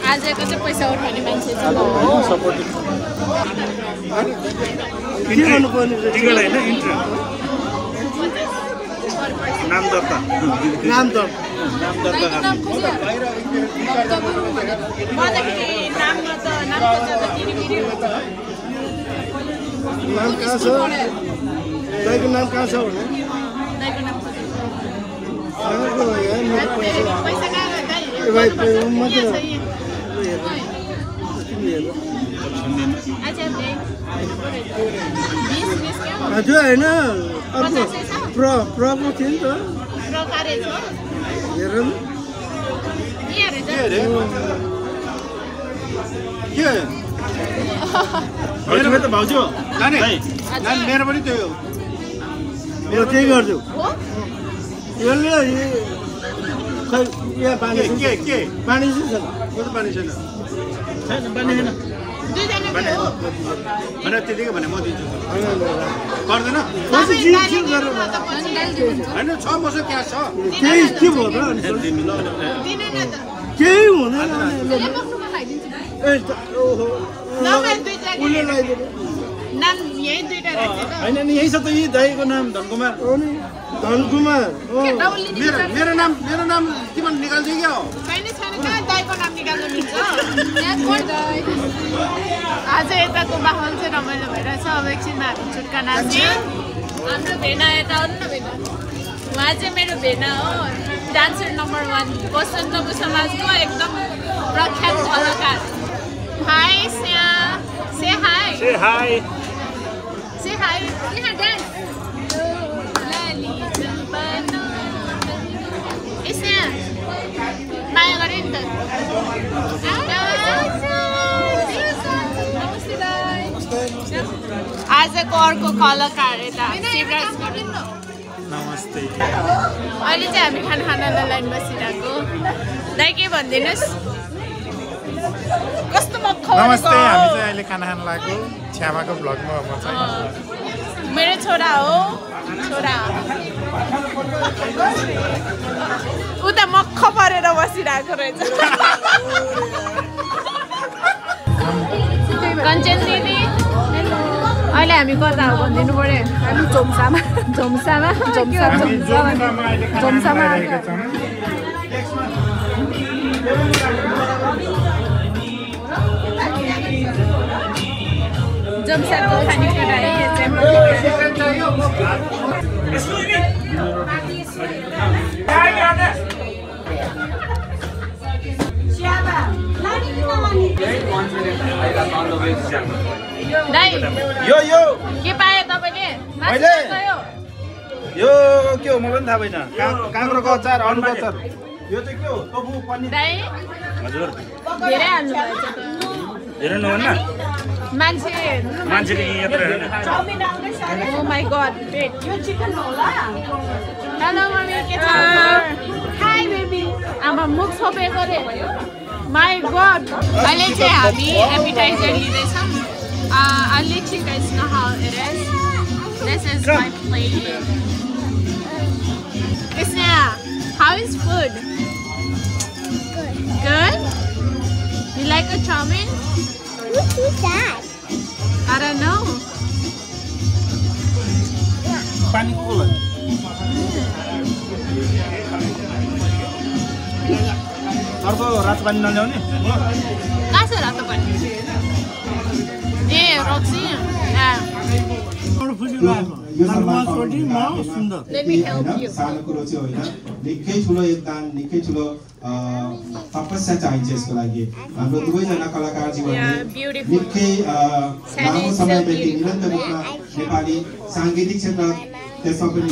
आजको चाहिँ पैसा उठाउने मान्छे चाहिँ म हो नाम दर्ता दाइको नाम कहाँ छ भने हजुर होइन अर्को प्रको थियो नि त हेर न त भाउजू नानी मेरो पनि त्यही हो मेरो त्यही गर्छु यसले खै यहाँ पानी के पानी चाहिँ छैन कस्तो पानी छैन पानी छैन भने त्यतिकै भने म दिन्छु गर्दैन होइन 6 वर्ष क्या छ केही के भयो र केही हुँदैन होइन नि यही छ त यही दाइको नाम धनकुमार धनकुमार मेरो नाम तिमीले निकाल्छौ क्या हो आज यताको माहौल चाहिँ रमाइलो भइरहेछ अब एकछिनमा हामी छुट्का नाच्ने हाम्रो भेना यता आउनु न भेना उहाँ चाहिँ मेरो भेना हो डान्सर नम्बर 1 बसन्तको समाजको एकदम प्रख्यात कलाकार हाई स्या से हाई यहाँ डान्स माया गरे नि त आजको अर्को कलाकार यता शिवराज नमस्ते अहिले चाहिँ हामी खानालाई लाइन बसिरहेको दाइ के भनिदिनुहोस् कस्तो मक्ख नमस्ते हामी चाहिँ अहिले खाना खान लागेको छ्यामाको भ्लगमा म चाहिँ मेरो छोरा हो उता मक्ख परेर बसिरहेको रहेछ कञ्चन दिदी अहिले हामी कता हो भनिदिनु पर्यो हामी झोम्सामा जोम्साको खानेकुरा है यो के पायो तपाईले यो के हो मलाई पनि थाहा भएन काँक्रोको अचार आलुको अचार यो चाहिँ के हो टोफु पनिर हजुर धेरै हाल्नु भएछ त हेर्नु नभन्न मान्छेले यत्र हेर्नु ओ माय गॉड वेट यो चिकन होला हेलो मम्मी के छ हाय बेबी आमा मुख छोपे गरे माय गॉड अहिले चाहिँ हामी appetiser लिँदैछौँ I'll let you guys know how it is. This is my plate. Isna, how is food? Good? You like a chow mein? What is that? I don't know. Pani cola. अर्को रातो पानी नल्याउने कहाँ छ रातो पानी ए रक्सी Let me help you. निकै ठुलो योगदान निकै ठुलो तपस्या चाहिन्छ यसको लागि हाम्रो दुवैजना कलाकार जीवनले निकै लामो समयदेखि निरन्तर रूपमा नेपाली साङ्गीतिक क्षेत्र त्यसमा पनि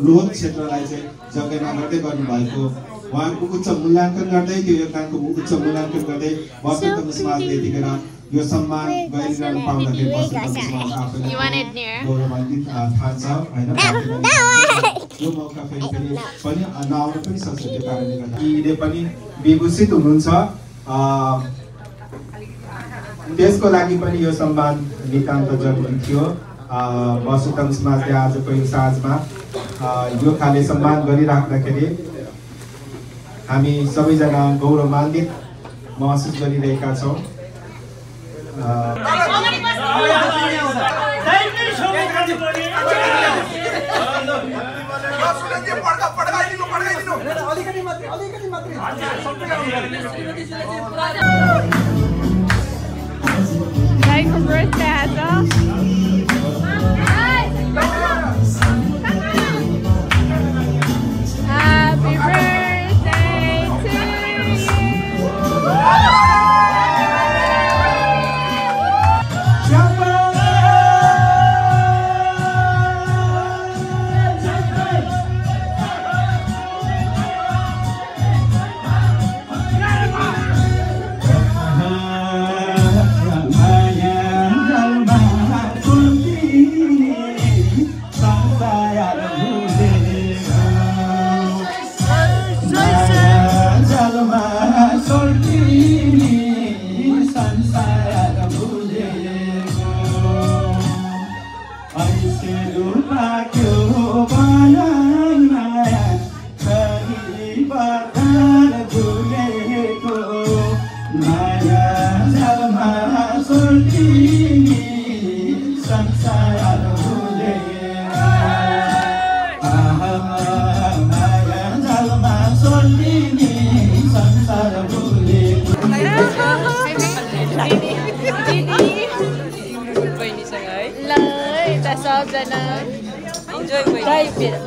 लोक क्षेत्रलाई चाहिँ जगेर्ना गर्दै गर्नुभएको उहाँको उच्च मूल्याङ्कन गर्दै त्यो योगदानको उच्च मूल्याङ्कन गर्दै वसन्तको समाजले यतिखेर यो सम्मान गरिरहनु पाउँदाखेरि वसन्तको समाज आफैले गौरवान्वित थाहा छ हैन यो मौका फेरि पनि नआउन पनि सक्छ। त्यो कारणले गर्दा यीले पनि विभूषित हुनुहुन्छ। त्यसको लागि पनि यो सम्मान नितान्त जरुरी थियो। वसुतम समाजले आजको यो साँझमा यो खाले सम्मान गरिराख्दाखेरि हामी सबैजना गौरवान्वित महसुस गरिरहेका छौँ। Happy birthday, Hatta. Happy birthday to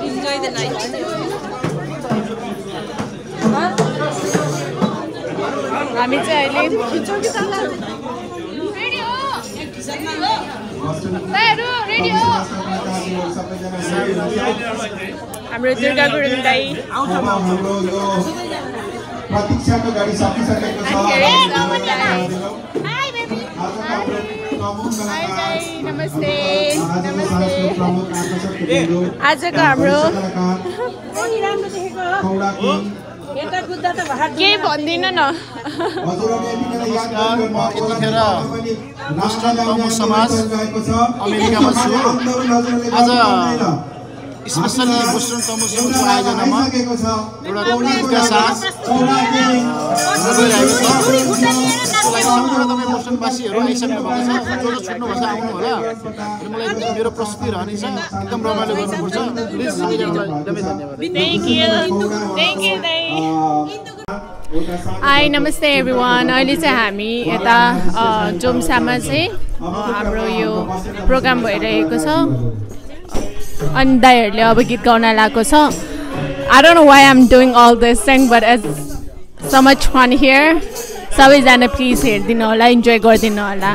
Enjoy the night. हामी चाहिँ अहिले हाम्रो दुर्गा गुरुङ दाइ प्रतीक्षाको गाडी सकिसकेको छ। नमस्ते आजको हाम्रो केही भन्दिनँ न। यतिखेर मुस्लिम तमु समाज अमेरिकामा छु। आज स्पेसली मुस्लिम तमु समाजको आयोजनामा एउटा ईदका साँझ गइरहेको छ। सम्पूर्ण तपाईँ मुस्लिमवासीहरू आइसक्नु भएको छ। जो जो छुट्नु भएको छ आउनु होला। मलाई मेरो प्रस्तुति रहनेछ, एकदम रमाइलो गर्नुपर्छ। प्लिज धन्यवाद। हाई नमस्ते एभ्रिवान। अहिले चाहिँ हामी यता जोम्सामा चाहिँ हाम्रो यो प्रोग्राम भइरहेको छ अनि दाइहरूले अब गीत गाउन लागेको छ। I don't know why I'm doing all this thing but it's so much fun here. सबैजना प्लिज हेरिदिनु होला, इन्जोय गरिदिनु होला।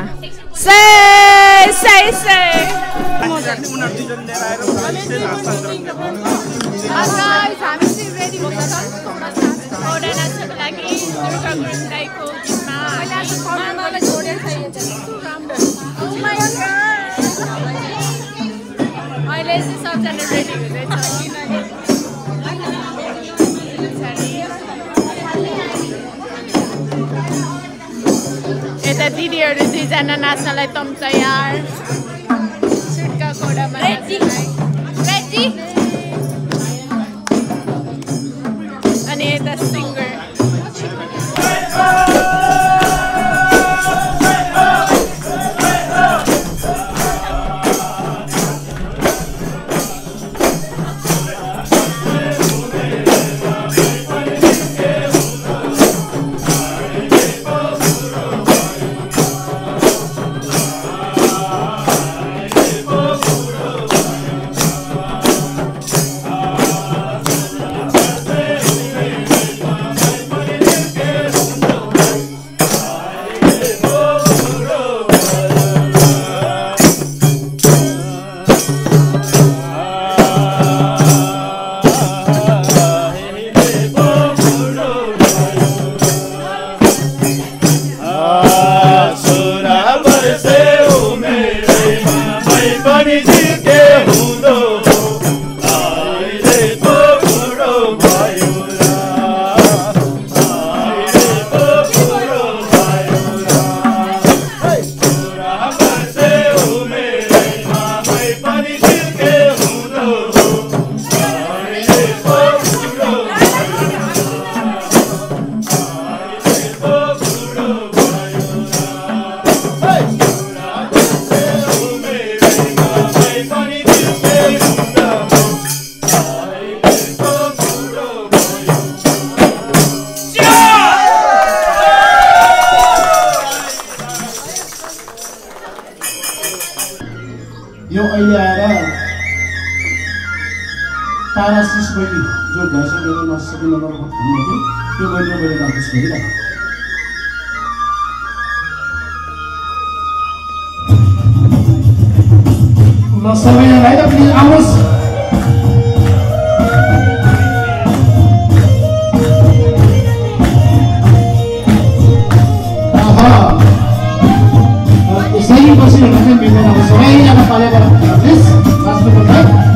अहिले चाहिँ सबजना रेडी हुँदैछ। यता दिदीहरू दुईजना नाच्नलाई तम तयार। छुट्का घोडामा अनि यता सिङ्गर तारा शिष बहिनी जो भइसकेर नसकेन भन्नुभयो त्यो बहिनी मैले राखेस गरिराखेँ ल सबैजनालाई त प्लिज आउनुहोस् यसरी बसिरहनु चाहिँ मिल्दैन अब सबैजना पालेर प्लिज नाच्नुपर्छ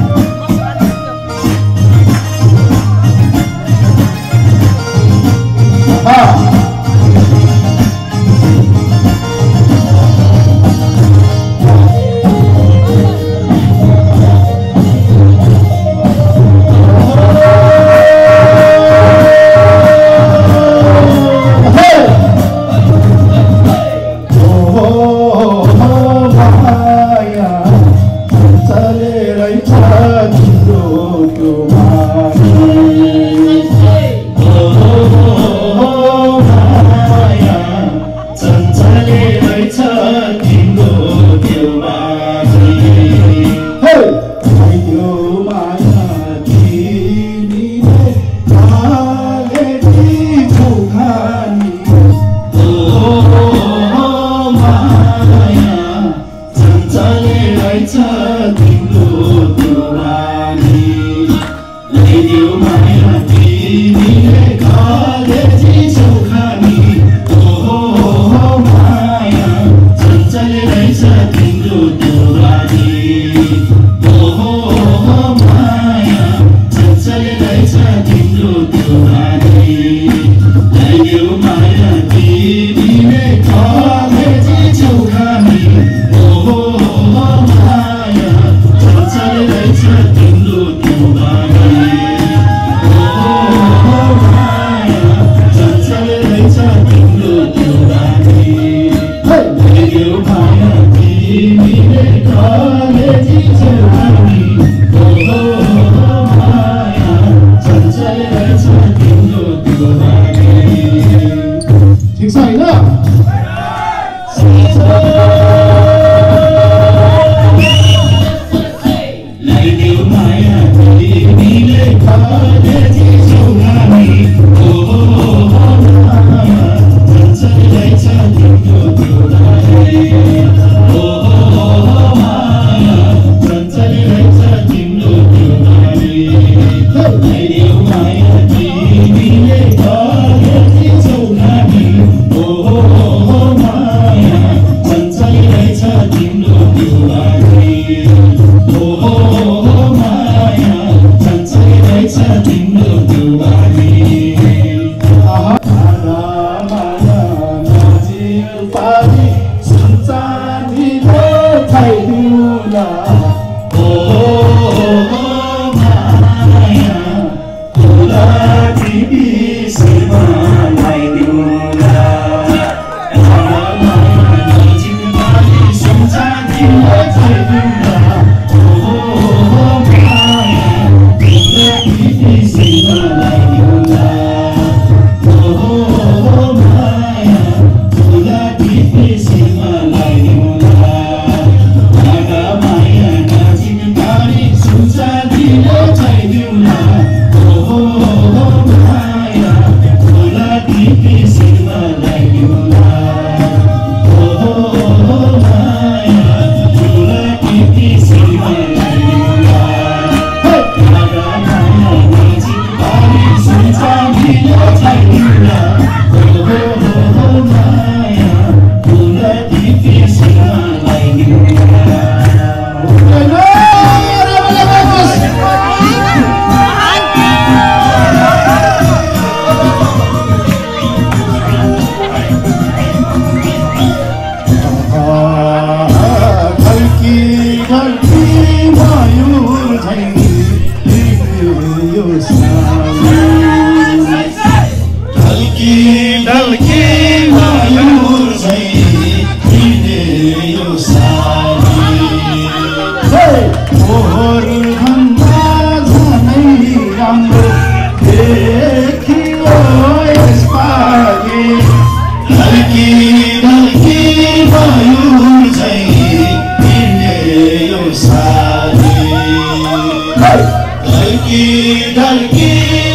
Hey! झर्की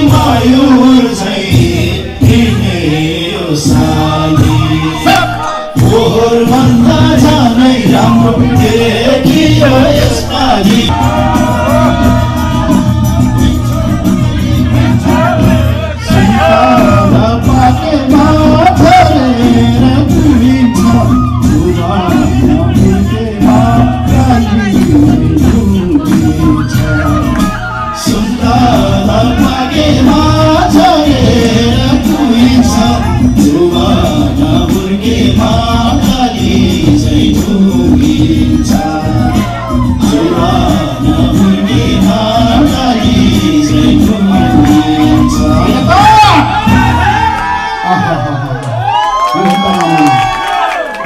मयूर चाहिँ हिँड्यो साली फोहोर भन्दा झनै राम्रो देखियो यसपालि सुन्तला पाकेमा झरेर पुगिन्छ सुन्तला पाकेमा झरेर पुगिन्छ जुवाना हुर्केमा काली चाहिँ ठुङ्गिन्छ जुवाना हुर्केमा काली चाहिँ ठुङ्गिन्छ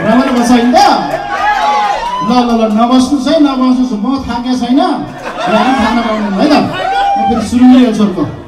रमाइलो बस्छ होइन ल ल ल नबस्नुहोस् है नबस्नुहोस् म थाकेको छैन खाना पाउनु है त म फेरि सुरु नै हेर्छु अर्को